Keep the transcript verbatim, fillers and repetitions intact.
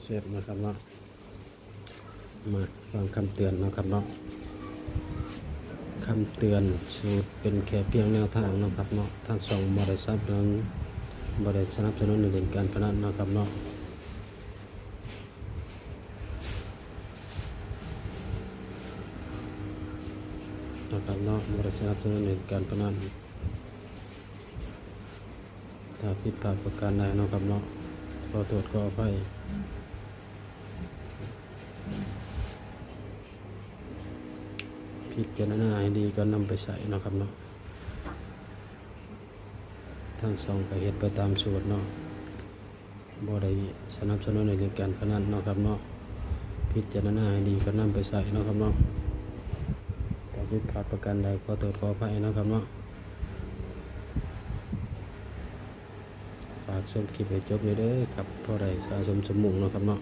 เสร็จนะครับเนาะ มาฟังคำเตือนเนาะครับเนาะ คำเตือน สูตรเป็นแค่เพียงแนวทางเนาะครับเนาะ ทางช่องบ่ได้สนับสนุน บ่ได้สนับสนุนในเล่นการพนันเนาะครับเนาะ นะครับเนาะ บ่ได้สนับสนุนในการพนัน ถ้าผิดพลาดประการใดเนาะครับเนาะ ขอโทษขออภัย พิจารณาให้ดีก่อนนำไปใช้เนาะครับเนาะ ทางช่องก็เฮ็ดไปตามสูตรเนาะ บ่ได้สนับสนุนในเรื่องการพนันเนาะครับเนาะ พิจารณาให้ดีก่อนนำไปใช้เนาะครับเนาะ ถ้าผิดพลาดประการใดขอโทษขออภัยเนาะครับเนาะ ฝากชมคลิปให้จบเลยเด้อครับ พอได้สะสมสมมุงเนาะครับเนาะ